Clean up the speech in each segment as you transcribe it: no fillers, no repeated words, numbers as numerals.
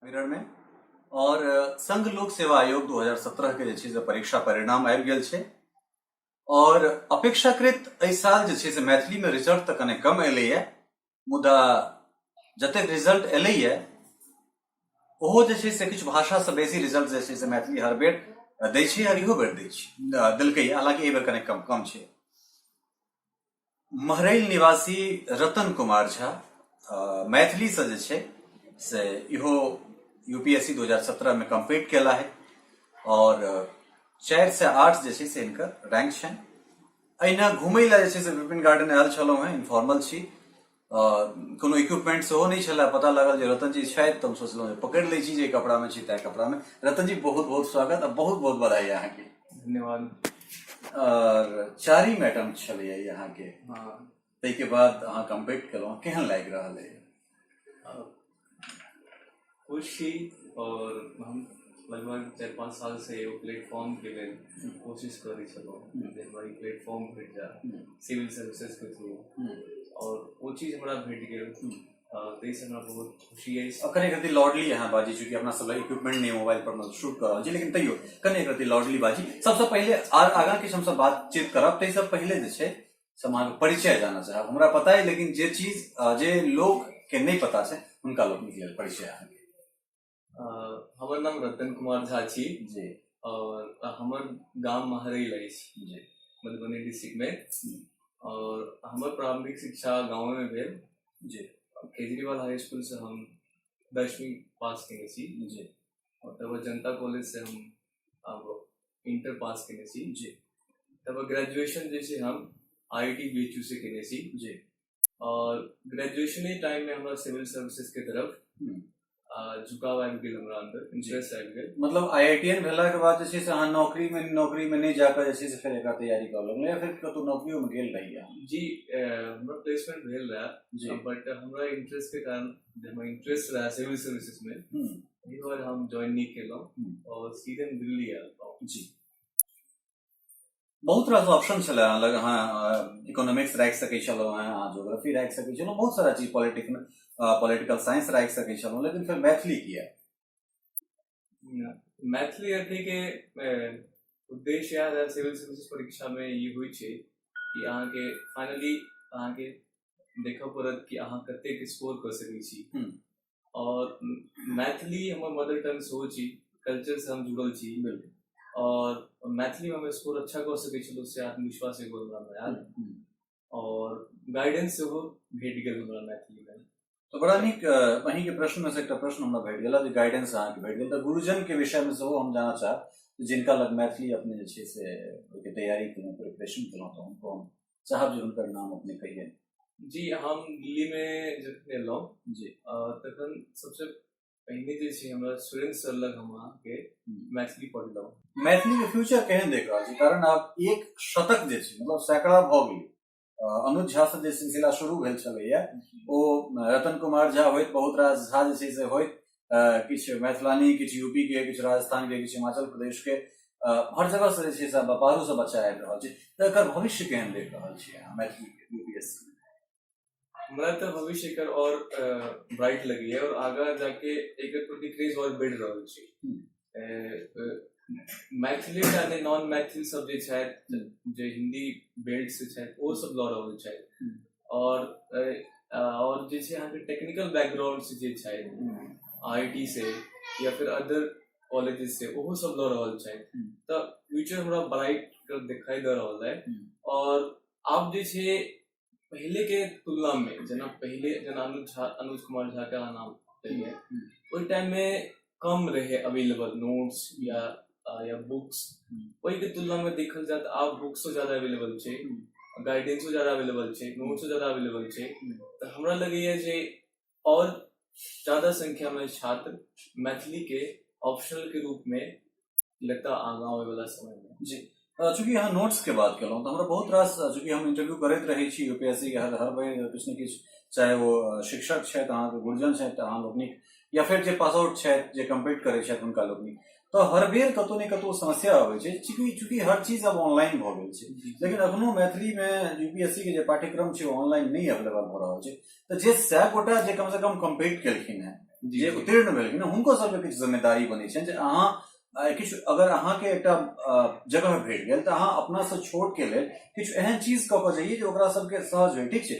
विवरण में और संघ लोक सेवा आयोग 2017 के जे छै से परीक्षा परिणाम आबि गेल छै और अपेक्षाकृत एहि साल जे छै से मैथिली में रिजल्ट तऽ कने कम एलैए, मुदा जतेक रिजल्ट एलैए ओहो जे छै से किछु भाषासँ बेसी रिजल्ट जे छै से मैथिली हर बेर दै छै और इहो बेर दै छै, देलकै, हालांकि एहि बेर कने कम कम छै। महरैल निवासी रतन कुमार झा मैथिलीसँ जे छै से इहो यूपीएससी 2017 में कम्पीट केला है और 408 जे छै से हिनकर रैंक छनि। एहिना घुमै लए जे छै से विपिन गार्डन आयल छलहुँ हेँ, इन्फॉर्मल छी, कोनो इक्विपमेंट सेहो नहि छलए। पता लागल जे रतन जी छथि तऽ हम सोचलहुँ जे पकड़ि लै छी, जे कपड़ामे छी ताहि कपड़ामे। रतन जी, बहुत बहुत स्वागत आ बहुत बहुत बधाई अहाँके। धन्यवाद। और चारिम अटेम्प्ट छलैए अहाँके? हाँ। ताहिके बाद अहाँ कम्पीट केलहुँ, केहन लागि रहल अइ? खुश छी और हम लगभग 4-5 साल से एगो प्लेटफॉर्म के लेल कोशिश करै छलहुँ जे हमरा ई प्लेटफॉर्म भेट जाय सिविल सर्विसेज के थ्रू और ओ चीज हमरा भेट गेल, ताहिसँ हमरा बहुत खुशी अछि। कने एक रत्ती लाउडली अहाँ बाजी, चूँकि अपना सब इक्विपमेंट नहि, मोबाइल पर शूट कर रहल छी, लेकिन तैयो कने एक रत्ती लाउडली बाजी। सबसँ पहिले आर आगाँ किछु हमसब बातचीत करब ताहिसँ पहिले जे छै से हम अहाँके परिचय जानऽ चाहब। हमरा पता अइ, लेकिन जे चीज जे लोक के नहि पता छै हुनका लोकनिक लेल परिचय अहाँके। हमर नाम रतन कुमार झा छी और हमर गाम महरैल अछि मधुबनी डिस्ट्रिक्ट में और हमर प्रारंभिक शिक्षा गाँव में भेल। केजरीवाल हाई स्कूल से हम 10वीं पास केने छी और तब जनता कॉलेज से हम अब इंटर पास केने छी। तब ग्रेजुएशन जे छै हम I I T B H U से केने छी और ग्रेजुएशने टाइम में हमरा सिविल सर्विसेज के तरफ झुकाव आबि गेल, हमरा अंदर इंटरेस्ट आबि गेल। मतलब आईआईटीएन भेला के बाद जे छै से अहाँ नौकरी में नहि जाकऽ जे छै से फेर एकरा तैयारी करऽ लगलहुँ या फिर कतहु नौकरियो में गेल रही अहाँ? जी, हमरा प्लेसमेंट भेल रहा, बट हमरा इंटरेस्ट के कारण, जे हमरा इंटरेस्ट रहा सिविल सर्विसेज में, एहि दुआरे हम ज्वाइन नहि केलहुँ और सीधे हम दिल्ली आयल रहौं। जी, बहुत रास ऑप्शन छलै अहाँ लग। अहाँ इकोनॉमिक्स राखि सकै छलहुँ हेँ, अहाँ ज्योग्राफी राखि सकै छलहुँ, बहुत सारा चीज, पॉलिटिकल साइंस राखि सकै छलहुँ, लेकिन फेर मैथिली किया? मैथिली रखै के उद्देश्य इएह रहै, सिविल सर्विसेज परीक्षा में ई होइ छै कि अहाँके फाइनली अहाँके देखऽ पड़त कि अहाँ कतेक स्कोर कऽ सकै छी और मैथिली हमर मदर टंग सेहो छी, कल्चर से हम जुड़ल छी और मैथिली में हम स्कोर अच्छा कऽ सकै छलहुँ से आत्मविश्वास एगो हमरा मे आयल और गाइडेंस सेहो भेट गेल हमरा मैथिली में। तऽ बड़ा नीक। अहींके प्रश्न में से एकटा प्रश्न हमरा भेट गेल जे गाइडेंस अहाँके भेट गेल, तऽ गुरुजन के विषय में सेहो हम जानऽ चाहब, जिनका लग मैथिली अपने जे छै से ओहिके तैयारी केलहुँ, प्रिपरेशन केलहुँ, तऽ हुनको हम चाहब जे हुनकर नाम अपने कहिए। जी, हम दिल्ली में जखन एलहुँ तखन सबसे पहिने जे छै हमरा सुरेंद्र सर लग हम अहाँके मैथिली पढ़लहुँ। मैथिली के फ्यूचर केहन देख रहल छी? कारण आब एक शतक जे छै, मतलब सैकड़ा भऽ गेलै। अनुज झा से जे सिलसिला शुरू भेल छलैया ओ रतन कुमार झा होइत, बहुत रास झा जे छै से होइत, किछु मैथिलानी, किछु यूपी के, किछु राजस्थान के, किछु हिमाचल प्रदेश के, हर जगह से जे छै से बाहरो से बच्चा आबि रहल छै, तऽ एकर भविष्य केहन देख रहल छियै अहाँ मैथिली के यूपीएससी में? हमरा तऽ भविष्य एकर और ब्राइट लगैया और आगा जाके एकर प्रति क्रेज और बढ़ि रहल छै। मैथिली टा नहि, नॉन मैथिल सब जे छथि, जे हिंदी बेल्ट से छथि, ओ सब लऽ रहल छथि और जे छै अहाँके टेक्निकल बैकग्राउंड से जे छथि, I T से या फिर अदर कॉलेजेस से, ओहो सब लऽ रहल छथि। तऽ फ्यूचर हमरा ब्राइट दिखाई दऽ रहल है और आब जे छै पहिले के तुलना में, जेना पहिले जेना अनुज झा, अनुज कुमार झा के अहाँ नाम लेलियै, ओहि टाइम में कम रहे अवेलेबल नोट्स या बुक्स। ओहि के तुलना में देखल जाय तऽ आब बुक्सो ज्यादा अवेलेबल छै, गाइडेंसो ज्यादा अवेलेबल छै, नोट्सो ज्यादा अवेलेबल छै, तऽ हमरा लगैया जे और ज्यादा संख्या में छात्र मैथिली के ऑप्शनल के रूप में लेता आगाँ आबै वाला समय में। जी, चूँकि अहाँ नोट्स के बात केलहुँ तऽ हमरा बहुत रास, चूँकि हम इंटरव्यू करैत रहै छी यूपीएससी के हर हर बेर किछु ने किछु, चाहे ओ शिक्षक छथि, अहाँके गुरुजन छथि अहाँ लोकनिक, या फेर जे पास आउट छथि, जे कम्पीट करै छथि हुनका लोकनिक, तऽ हर बेर कतहु ने कतहु समस्या अबै छै। चूँकि हर चीज आब ऑनलाइन भऽ गेल छै, लेकिन अखनो मैथिलीमे यूपीएससी के जे पाठ्यक्रम छै ओ ऑनलाइन नहि अवेलेबल भऽ रहल छै, तऽ जे 100 गोटा जे कमसँ कम कम्पीट केलखिन हेँ जे उत्तीर्ण भेलखिन हुनको सबके किछु जिम्मेदारी बनै छनि जे अहाँ किछु अगर अहाँके एकटा जगह भेट गेल तऽ अहाँ अपनासँ छोट के लेल किछु एहन चीज कऽ कऽ जइए जे ओकरा सबके सहज होइ। ठीक छै,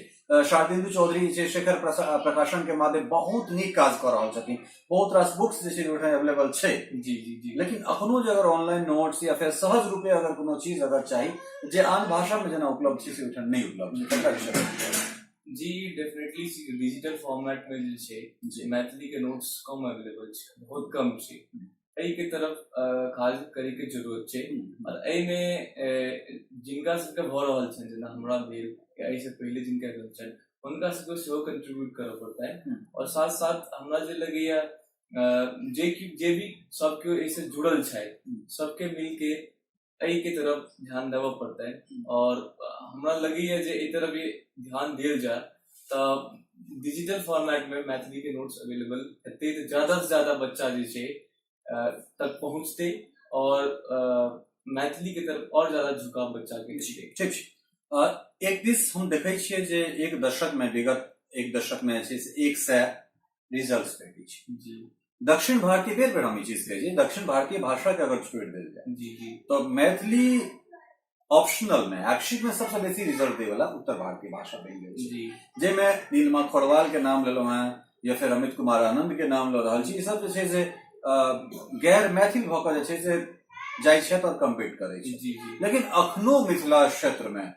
शारदेन्दु चौधरी जे शेखर प्रकाशन के माध्यम बहुत नीक काज कऽ रहल छथिन, बहुत रास बुक्स जे छै ओहिठाम अवेलेबल छै। जी जी जी लेकिन अखनो जे अगर ऑनलाइन नोट्स या फेर सहज रूपे अगर कोनो चीज अगर चाही जे आन भाषा में जेना उपलब्ध छै से ओहिठाम नहि उपलब्ध छै, तकरा विषय मे। जी, डेफिनेटली डिजिटल फॉर्मेट में जे छै मैथिली के नोट्स कम अवेलेबल छै, बहुत कम छै। एहि के तरफ काज करे के जरूरत छै। और एहिमे जिनका सबके भऽ रहल छनि, जेना हमरा भेल या एहिसँ पहिले जिनका भेल छनि, हुनका सबके सेहो कंट्रीब्यूट करऽ पड़तनि। और साथ साथ हमरा जे लगैया जे कि जे भी सब केओ एहिसँ जुड़ल छथि, सबके मिलके एहि के तरफ ध्यान देबऽ पड़तनि। और हमरा लगैया जे एहि तरफ ध्यान देल जाय तऽ डिजिटल फॉर्मेट में मैथिली के नोट्स अवेलेबल हेतै तऽ ज्यादा से ज्यादा बच्चा जे छै तक पहुँचतै और मैथिली के तरफ और ज्यादा झुकाव बच्चा के हेतै। ठीक छै। एक दिस हम देखै छियै जे एक दशक में, विगत एक दशक में जे छै से 100 रिजल्ट भेटै छै। दक्षिण भारतीय, बेर बेर हम ई चीज कहै छी, दक्षिण भारतीय भाषा के अगर छोड़ि देल जाय जी जी तऽ मैथिली ऑप्शनल में ऐच्छिक में सबसे बेसी रिजल्ट दै वाला उत्तर भारतीय भाषा बनि गेल छै। जाहिमे नीलिमा खोरवाल के नाम लेलहुँ हेँ या फेर अमित कुमार आनंद के नाम लऽ रहल छी, ई सब जे छै से गैर मैथिल भऽ कऽ जे छै से जाइ छथि और कम्पीट करै छै। जी जी लेकिन अखनो मिथिला क्षेत्र में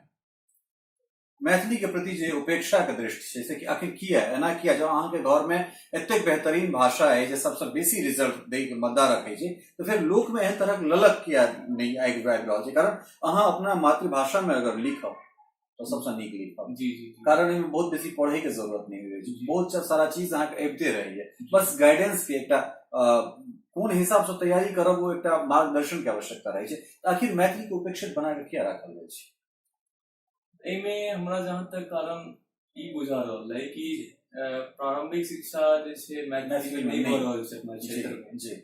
मैथिली के प्रति जे उपेक्षा के दृष्टि छै से आखिर किया, एना किया? जब अहाँके घर में एतेक बेहतरीन भाषा है जे सबसे बेसी रिजल्ट दै के मद्दा रखै छै, तऽ फेर लोक में एहन तरहक ललक किया नहि आबि रहल छै? कारण अहाँ अपना मातृभाषा में अगर लिखब तऽ सबसँ नीक लिखब। जी जी कारण एहिमे बहुत बेसी पढ़े के जरूरत नहि होइ छै, बहुत सारा चीज अहाँके अबिते रहैया, बस गाइडेंस के एकटा कोन हिसाब से तैयारी करब ओ एकटा मार्गदर्शन के आवश्यकता रहै छै। आखिर मैथिली के उपेक्षित बना के किया राखल जाइ छै? एहिमे हमरा जहाँ तक कारण ई बुझा रहल है कि प्रारंभिक शिक्षा जे छै मैथिली मे नहि भऽ रहल छै अपना क्षेत्र मे।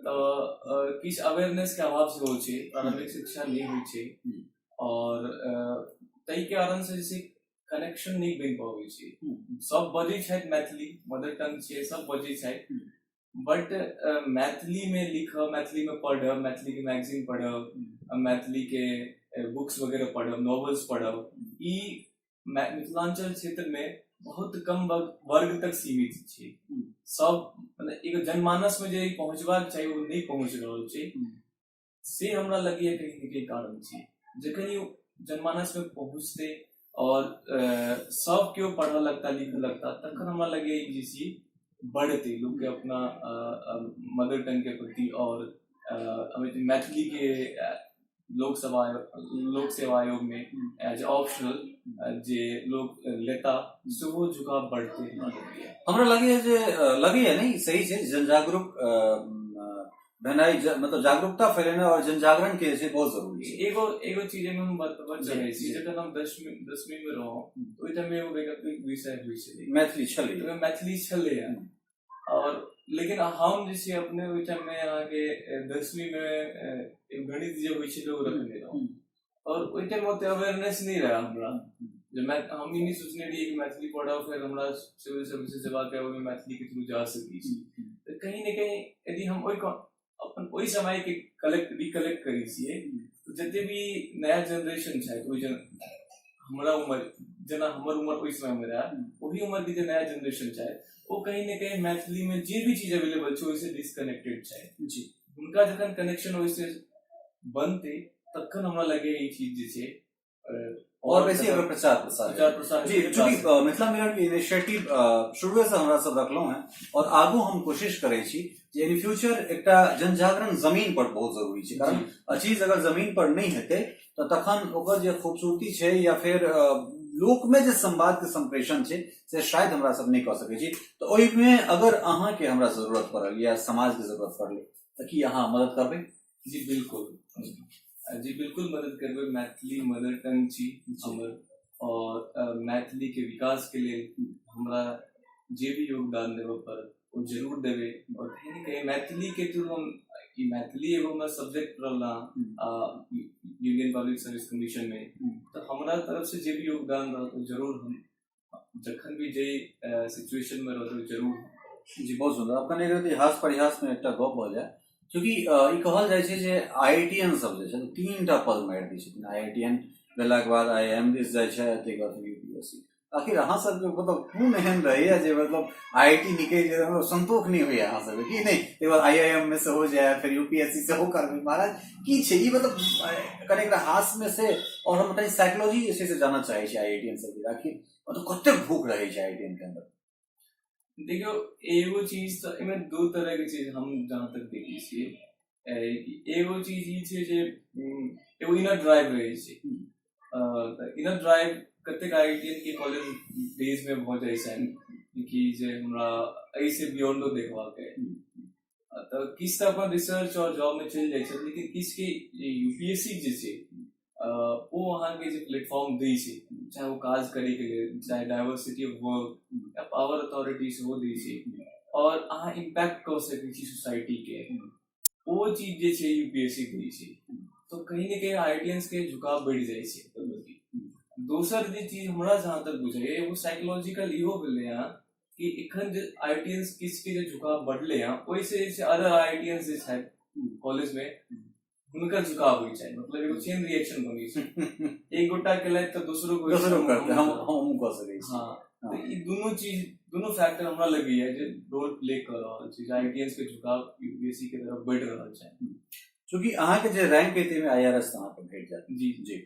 तऽ किछु अवेयरनेस के अभाव सेहो छै, प्रारंभिक शिक्षा नहि होइ छै और ताहि कारण से जे छै कनेक्शन नहि बनि पबै छै। सब बजै छथि मैथिली, मदर टंग छियै, सब बजै छथि, बट मैथिली में लिखब, मैथिली में पढ़ब, मैथिली के मैगजीन पढ़ब, मैथिली के बुक्स वगैरह पढ़ब, नॉवेल्स पढ़ब, ई मिथिलांचल क्षेत्र में बहुत कम वर्ग तक सीमित छै। सब मतलब एगो जनमानस में जे पहुंचबाक चाही ओ नहि पहुंच रहल छै, से हमरा लगैया कहीं ने कहीं कारण छै। जखन ई जनमानस में पहुंचतै और सब केओ पढ़ऽ लगता, लिखऽ लगता, तखन हमरा लगैया ई जे चीज बढ़तै, लोक के अपना मदर टंग के प्रति और मैथिली के लोकसभा लोक सेवा आयोग में एज ऑप्शनल जे लोक लेता सेहो झुकाव बढ़तै हमरा लगैया। हमरा लगैया जे लगैया नहि, सही छै, जनजागरूक भेनाइ, मतलब जागरूकता फैलेनाइ और जनजागरण के जे छै बहुत जरूरी छै। एगो एगो चीज एहिमे हम बतबऽ चाहै छी, जखन हम दसवीं में रहौं ओहि टाइम में एगो वैकल्पिक विषय होइ छलै मैथिली छलै, ओहिमे मैथिली छलै। और लेकिन हम जे छै अपने ओहि टाइम में अहाँके 10वीं में एगो गणित जे होइ छलै ओ रखने रहौं और ओहि टाइम ओते अवेयरनेस नहि रहै हमरा जे हम ई नहि सोचने रहियै कि मैथिली पढ़ब फेर हमरा सिविल सर्विसेज जेबाक है ओहिमे मैथिली के थ्रू जा सकै छी। तऽ कहीं ने कहीं यदि हम ओहि अपन ओहि समय के कलेक्ट रिकलेक्ट करै छियै तऽ जते भी नया जनरेशन छथि ओहि जन हमरा उम्र जेना हमर उम्र ओहि समय मे रहै ओही उम्र के जे नया जनरेशन छथि ओ कहीं ने कहीं मैथिली में जे भी चीज अवेलेबल छै ओहिसँ डिस्कनेक्टेड छथि। हुनका जखन कनेक्शन ओहिसँ बनतै तखन हमरा लगैया ई चीज जे छै और बेसी एकर प्रचार प्रसार प्रचार प्रसार जी। चूंकि मिथिला मिरर के इनिशिएटिव शुरुए से हमरा सब रखलहुं हैं और आगू हम कोशिश करै छी जे इन फ्यूचर एकटा जनजागरण जमीन पर बहुत जरूरी छै, कारण चीज अगर जमीन पर नहि हेतै तऽ तखन ओकर जे खूबसूरती छै या फेर लोक में जे संवाद के संप्रेषण छै से शायद हमरा सब नहि कऽ सकै छी। तऽ ओहिमे अगर अहाँके हमरा जरूरत पड़ल या समाज के जरूरत पड़लै तऽ की अहाँ मदद करबै? जी बिल्कुल, जी बिल्कुल मदद करबै। मैथिली मदर टंग छी हमर और मैथिली के विकास के लेल हमरा जे भी योगदान देबऽ पड़त ओ जरूर देबै। और कहीं ने कहीं मैथिली के थ्रू हम ई मैथिली एगो हमरा सब्जेक्ट रहला यूनियन पब्लिक सर्विस कमीशन में, तऽ हमरा तरफ से जे भी योगदान रहत ओ जरूर हम जखन भी जे सिचुएशन में रहत ओ जरूर। जी, बहुत सुन्दर। आब कनि एक हास परिहास मे एकटा गप भऽ जाय, चूँकि ई कहल जाइ छै जे आईआईटीएन सब जे छै 3टा पद मारि दै छथिन। आईआईटीएन भेलाके बाद आईआईएम दिस जाइ छै, ताहिके बाद यूपीएससी। आखिर अहाँ सबके मतलब कोन एहन रहैया जे मतलब आईआईटी निकलि गेल, मतलब संतोष नहि होइया अहाँ सबके कि नहि ताहिके बाद आईआईएम मे सेहो जाय, फेर यूपीएससी सेहो करबै? महाराज, की छै ई? मतलब कनि एकरा हास मे से और हम कनि साइकोलॉजी जे छै से जानऽ चाहै छी आईआईटीएन सबके, आखिर मतलब कतेक भूख रहै छै आईआईटीएन के अन्दर? देखियौ, एगो चीज तऽ एहिमे दू तरह के चीज हम जहाँ तक देखै छियै कि एगो चीज ई छै जे एगो इनर ड्राइव रहै छै। तऽ इनर ड्राइव कतेक आईआईटीएन के कॉलेज डेज मे भऽ जाइ छनि कि जे हमरा एहिसँ बियॉन्डो देखबाक अइ, तऽ किछु तऽ अपन रिसर्च आओर जॉब मे चलि जाइ छै, लेकिन किछु के यूपीएससी जे छै ओ अहाँके जे प्लेटफॉर्म दै छै, चाहे ओ काज करैके लेल, चाहे डाइवर्सिटी ऑफ वर्क या पावर अथॉरिटी सेहो दै छै आओर अहाँ इम्पैक्ट कऽ सकै छी सोसाइटीके, ओ चीज जे छै यूपीएससी दै छै। तऽ कहीं ने कहीं आईआईटीएन्स के झुकाव बढ़ि जाइ छै एकर प्रति। दोसर जे चीज हमरा जहाँ तक बुझाइए, एगो साइकोलॉजिकल इहो भेलै हँ कि एखन जे आईआईटीएन्स किछुके जे झुकाव बढ़लै हँ, ओहिसँ जे छै अदर आईआईटीएन्स जे छथि कॉलेजमे, हुनकर झुकाव होइ छै। मतलब एगो चेन रिएक्शन बनै छै, एक गोटा केलथि तऽ दोसरो के होइ छै, दोसरो करतै, हम करब। हमहूँ कऽ सकै छी। हँ, तऽ ई दुनू चीज, दुनू फैक्टर हमरा लगैया जे रोल प्ले कऽ रहल छै जे आईआईटीएन्स के झुकाव यूपीएससी के तरफ बढ़ि रहल छै। चूँकि अहाँके जे रैंक अइ ताहिमे आईआरएस अहाँके भेट जायत। जी। जी,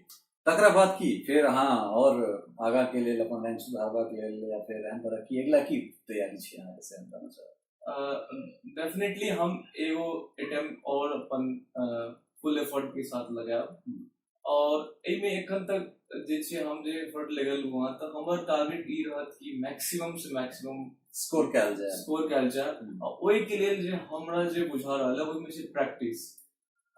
तकरा बाद की फेर अहाँ और आगाँ के लेल अपन रैंक सुधारबाक लेल या फेर एहन तरह की अगिला की तैयारी छै अहाँके, से हम जानऽ चाहब। डेफिनेटली हम एगो अटेम्प्ट और अपन फुल एफर्ट के साथ लगायब और एहिमे एखन तक जे छै हम जे एफर्ट लगेलहुँ हँ, तऽ हमर टारगेट ई रहत कि मैक्सिमम से मैक्सिमम स्कोर कयल जाय, स्कोर कयल जाय। आ ओहिके लेल जे हमरा जे बुझा रहल है, ओहिमे छै प्रैक्टिस,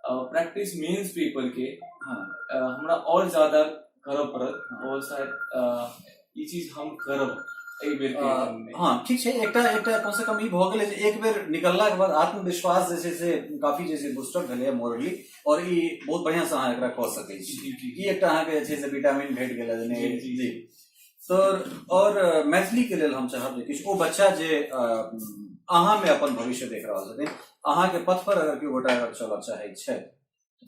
प्रैक्टिस मेन्स पेपर के हमरा और ज्यादा करऽ पड़त और शायद ई चीज हम करब एहि बेर के exam मे। हँ, ठीक छै। एकटा एकटा कम से कम ई भऽ गेलै जे एक बेर निकललाके बाद आत्मविश्वास जे छै से काफी जे छै बूस्टर भेलैए मोरली और ई बहुत बढ़िआँ से अहाँ एकरा कऽ सकै छी। जी जी ई एकटा अहाँके जे छै से विटामिन भेट गेल जे नहि। जी, जी। जी सर, और मैथिली के लेल हम चाहब जे किछु ओ बच्चा जे अहाँमे अपन भविष्य देख रहल छथिन, अहाँके पथ पर अगर केओ गोटा अगर चलऽ चाहै छथि,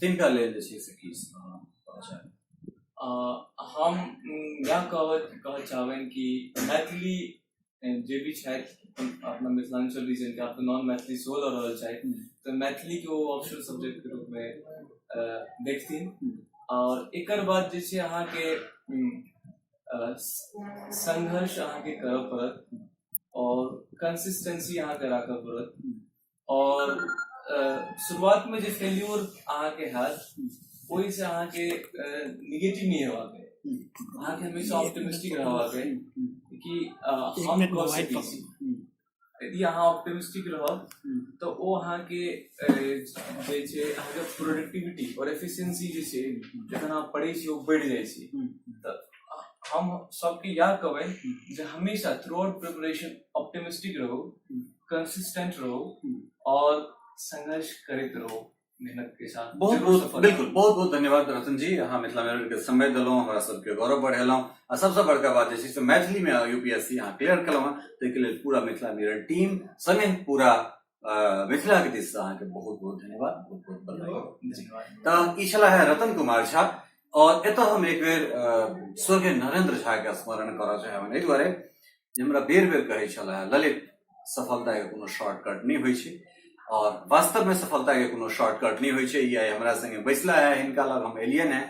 तिनका लेल जे छै से की अहाँ कहऽ चाहब? हम इएह कहऽ चाहबनि कि मैथिली जे भी छथि, अपना मिथिलाञ्चल रीजन के, आब नॉन मैथिली सेहो लऽ रहल छथि, तऽ मैथिली के ओ ऑप्शनल सब्जेक्ट के रूप मे देखथिन। और एकर बाद जे छै अहाँके संघर्ष अहाँके करऽ पड़त और कंसिस्टेंसी अहाँके राखऽ पड़त और शुरुआत में जे फेल्योर अहाँके हैत, ओहिसँ अहाँके निगेटिव नहि हेबाक अइ, अहाँके हमेशा ऑप्टिमिस्टिक रहबाक अइ कि एक हम मिनट कऽ मोबाइल सकै पकड़ू। छी। यदि अहाँ ऑप्टिमिस्टिक रहब तऽ ओ अहाँके जे छै अहाँके प्रोडक्टिविटी और एफिशिएंसी जे छै, जखन अहाँ पढ़ै छी, ओ बढ़ि जाइ छै। तऽ हम सबके इएह कहबै जे हमेशा थ्रू आउट प्रिपरेशन ऑप्टिमिस्टिक रहू, कंसिस्टेंट रहू और संघर्ष करैत रहू मेहनत के साथ। बहुत जरूर बहुत सफल। बिल्कुल, बहुत बहुत धन्यवाद रतन जी, अहाँ मिथिला मिरर के समय देलहुँ, हमरा सबके गौरव बढ़ेलहुँ आ सबसँ बड़का बात जे छै से मैथिली मे यूपीएससी अहाँ क्लियर केलहुँ हँ, ताहिके लेल पूरा मिथिला मिरर टीम संगे पूरा मिथिला के दिस से अहाँके बहुत बहुत धन्यवाद, बहुत बहुत बधाई। धन्यवाद। तऽ ई छला है रतन कुमार झा और एतऽ हम एक बेर स्वर्गीय नरेंद्र झा के स्मरण करऽ चाहब, एहि दुआरे जे हमरा बेर बेर कहै छला है, ललित, सफलता के कोनो शॉर्टकट नहि होइ छै। और वास्तव में सफलता के कोनो शॉर्टकट नहि होइ छै। ई आइ हमरा संगे बैसला है, हिनका लग हम एलियन है,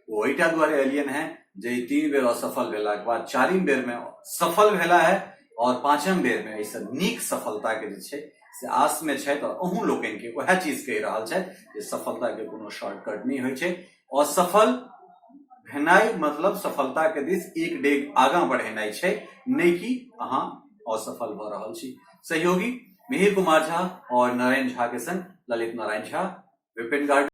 ओ एहिटा दुआरे एलियन है जे ई 3 बेर असफल भेलाके बाद 4 बेर में सफल भेला है और 5म बेर में एहिसँ नीक सफलता के जे छै से आस में छथि और अहूँ लोकनि के वएह चीज कहि रहल छथि जे सफलता के कोनो शॉर्टकट नहि होइ छै। असफल भेनाइ मतलब सफलता के दिस एक डेग आगाँ बढ़ेनाइ छै, नहि कि अहाँ असफल भऽ रहल छी। सहयोगी मिहिर कुमार झा और नारायण झा के संग ललित नारायण झा, विपिन गार्डन।